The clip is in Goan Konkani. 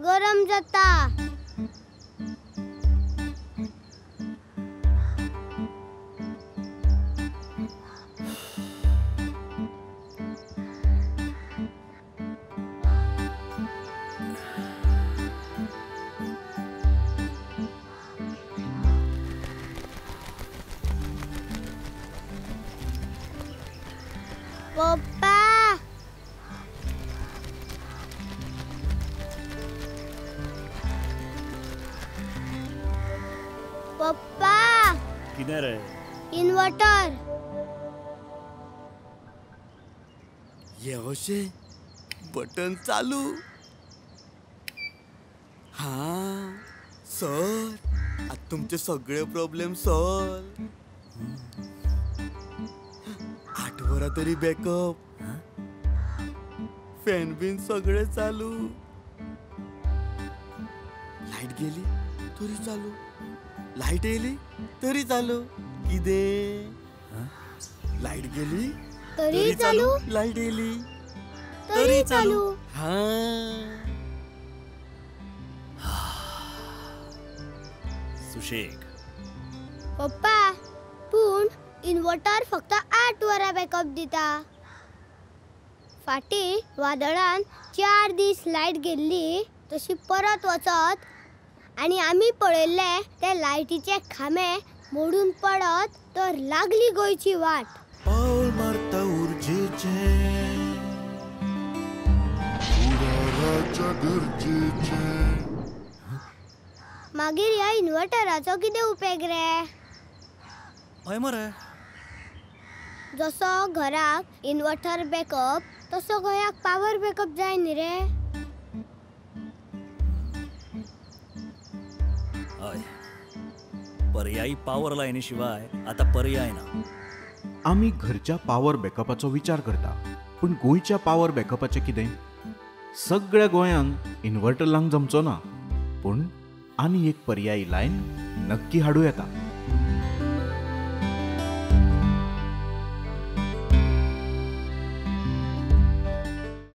गरम जाता. पप्पा पप्पा कितें रे? इन्वर्टर. हे अशें बटन चालू. हां सर, आतां तुमचे सगळे प्रॉब्लेम सॉल्व. 8 वरां तरी बॅकअप, फॅन बीन सगळे चालू, लायट गेली तरी चालू, लायट येयली तरी चालू. कितें? लायट गेली तरी चालू, लायट येयली तरी चालू. हां सुशेग. पप्पा पूण इन्वर्टर फक्त 8 वरां बॅकअप दिता. फाटीं वादळान 4 दीस लायट गेल्ली तशी परत वचत आनी आमी पळयल्ले ते लायटीचे खांबे मोडून पडत तर लागली गोंयची वाट. पावल मारता उर्जेचें, फुडाराच्या गरजेचें. मागीर ह्या इन्वर्टराचो कितें उपेग रे? हय मरे, जसो घराक इन्वर्टर बॅकअप तसो गोंयाक पावर बॅकअप जाय न्ही रे. हय, पर्यायी पावर लायनी शिवाय आता पर्याय ना. आमी घरच्या पावर बॅकअपाचो विचार करता, पूण गोंयच्या पावर बॅकअपाचें कितें? सगळ्या गोंयांक इन्वर्टर लावंक जमचो ना, पूण आनी एक पर्यायी लायन नक्की हाडूं येता.